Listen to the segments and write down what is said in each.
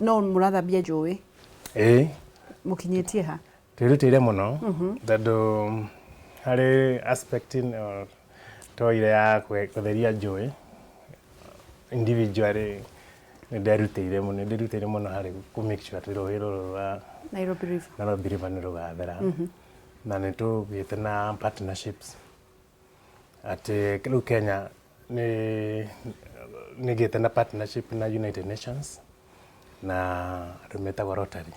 No mũrathambia njũĩ? Ĩĩ. Mũkinyĩtie ha? Twĩrutĩire mũno, tondũ harĩ aspect twoire ya gũtheria njũĩ individually, nĩ nderutĩire mũno, nĩ ndĩrutĩire mũno harĩ kũ make sure atĩ rũĩ rũrũ rwa Nairobi River. Nairobi River nĩ rũgathera. Na nĩ tũgĩte na partnerships atĩ rĩu Kenya nĩ gĩte na partnership na United Nations na andũ metagwo Rotary.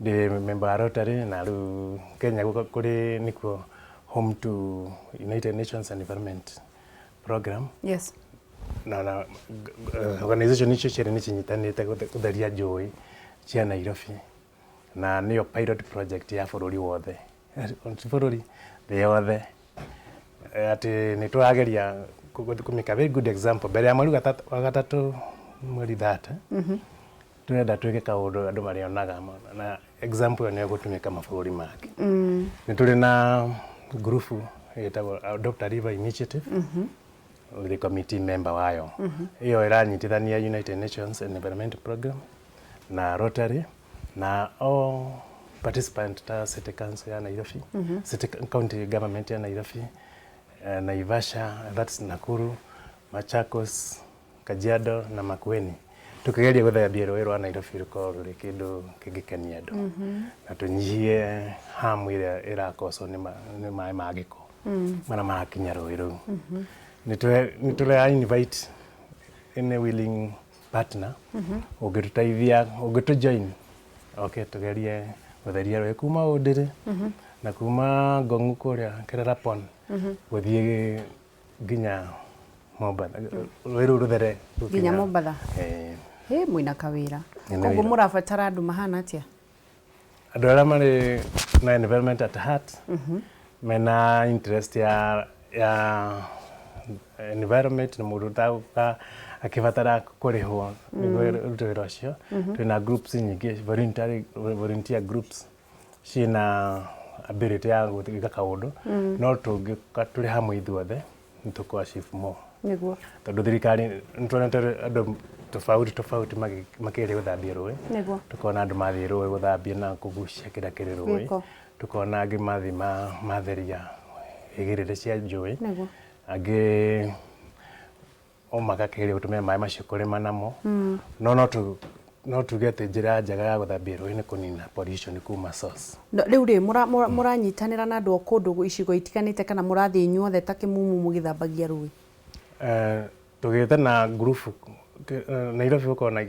Ndĩ member wa Rotary, na rĩu Kenya kũrĩ nĩkuo home to United Nations Environment Program. Na organization icio cierĩ nĩ cinyitanĩte gũtheria njũĩ cia Nairobi, na nĩyo pilot project ya bũrũri wothe, ti bũrũri, thĩ yothe, atĩ nĩ tũrageria kũ make a very good example mbere ya mweri wa gatatũ, mweri 30. Tũrenda twĩke kaũndũ andũ marĩonaga na example ĩyo nĩ ĩgũtũmĩka mabũrũri mangĩ. Nĩ tũrĩ na ngurubu ĩtagwo Adopt a River Initiative, ũrĩ committee member wayo. Ĩyo ĩranyitithania United Nations Environment Program na Rotary na all participant ta City Council ya Nairobi, City County Government ya Nairobi, Naivasha, that's Nakuru, Machakos, Kajiado na Makueni, tukigeria gũthambia rũĩ rwa Nairobi rũkorwo rũrĩ kĩndũ kĩngĩkenia andũ na tũnyihie harm ĩrĩa ĩrakoswo nĩ maĩ ma gĩko marĩa marakinya rũĩ rũu. Nĩ tũra invite any willing partner ũngĩtũteithia, ũngĩtũ join, okay, tugerie gũtheria rũĩ kuma Ũndĩrĩ na kuma Ngong'u kũrĩa Kerera Pond gũthiĩ nginya Mombatha, rũĩ rũu rũthere. Nginya Mombatha. Eh. Hĩ, mwĩna kawĩra. Nĩ Koguo wĩra. Mũrabatara andũ mahana atĩa? Andũ arĩa marĩ na environment at heart, mena interest ya environment, na mũndũ ũtagũka akĩbatara kũrĩhwo nĩguo ĩrute wĩra ũcio. Twĩna groups nyingĩ, volunteer groups ciĩna ability ya gwĩka kaũndũ, no tũngĩũka tũrĩ hamwe ithuothe nĩ tũkũ achieve more. Tondũ thirikari nĩ tuonete andũ tofauti tofauti makĩgeria gũthambia rũĩ. Tukona andũ mathiĩ rũĩ gũthambia na kũgucia kĩrĩa kĩrĩ rũĩ. Gĩko. Tukona angĩ mathiĩ matheria igĩrĩrĩ cia njũĩ. Angĩ o makakĩgeria gũtũmĩra maĩ macio kũrĩma namo. No tuge atĩ njĩra njega ya gũthambia rũĩ nĩ kũnina pollution kuma source. No, rĩu rĩ mũranyitanĩra na andũ o kũndũ icigo itiganĩte, kana mũrathiĩ inyuothe ta kĩmumu mũgĩthambagia rũĩ? Tũgĩte na ngurubu Nairobi gũkorwo na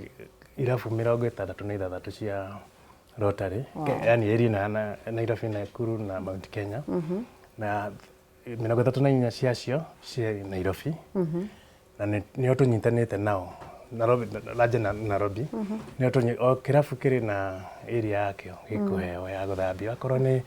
irabu 66 cia Rotary. Yani area ĩno ya Nairobi, Nakuru na Mount Kenya, na 34 ciacio ciĩ Nairobi, na nĩo tũnyitanĩte nao Nairobi, Raja na Nairobi nĩo o kĩrabu kĩrĩ na area yakĩo gĩkũheo ya gũthambia. Akorwo nĩ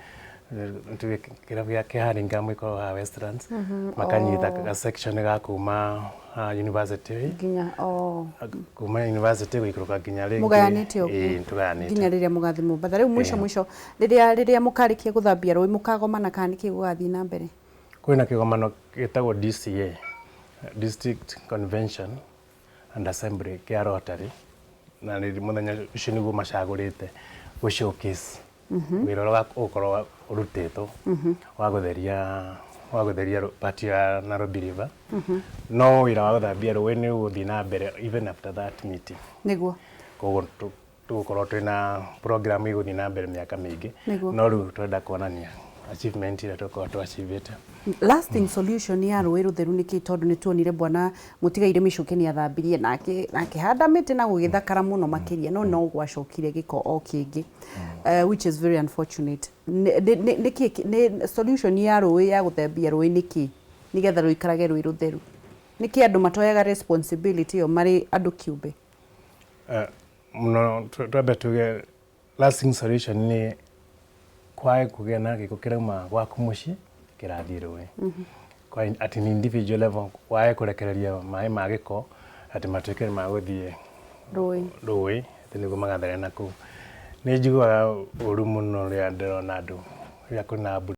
tuge kĩrabu gĩa Kĩharingam gĩkoragwo haha Westlands, makanyita ga section ga kuma haha university, nginya o kuma university gũikũrũka nginya rĩngĩ. Mũgayanĩte ũguo? Ĩĩ, tũgayanĩte. Nginya rĩrĩa mũgathiĩ Mombatha. Rĩu mũico mũico, rĩrĩa mũkarĩkia gũthambia rũĩ, mũkagomana kana nĩkĩ gũgathiĩ na mbere? Kwĩna kĩgomano gĩtagwo DCA, District Convention and Assembly kĩa Rotary, na nĩ mũthenya ũcio nĩguo macagũrĩte gũ showcase wĩra ũrĩa ũgũkorwo ũrutĩtwo wa gũtheria part ya Nairobi River. No wĩra wa gũthambia rũĩ nĩ ũgũthiĩ na mbere even after that meeting. Koguo tũgũkorwo twĩna program ĩgũthiĩ na mbere mĩaka mĩingĩ. No rĩu twenda kuonania achievement ĩrĩa tũkorwo twachievĩte. Lasting solution ya rũĩ rũtheru nĩ kĩ? Tondũ nĩ tuonire bwana Mũtigaire Mĩcũkĩ nĩ athambirie na akĩhanda mĩtĩ na gũgĩthakara mũno makĩria, no gwacokire gĩko o kĩngĩ, which is very unfortunate. Nĩ kĩ nĩ solution ya rũĩ, ya gũthambia rũĩ nĩ kĩ, nĩgetha rũikarage rwĩ rũtheru? Nĩ kĩ andũ matoyaga responsibility ĩyo marĩ andũ kĩũmbe? Mũno twambe tuge lasting solution nĩ kwae kũgĩa na gĩko kĩrauma gwaku mũciĩ kĩrathiĩ rũĩ. Kwa at an individual level, wae kũrekereria maĩ ma gĩko atĩ matuĩke nĩ magũthiĩ rũĩ, rũĩ atĩ nĩguo magathere na kũu. Nĩ njiguaga ũru mũno rĩrĩa ndĩrona andũ rĩrĩa kwĩna mbura.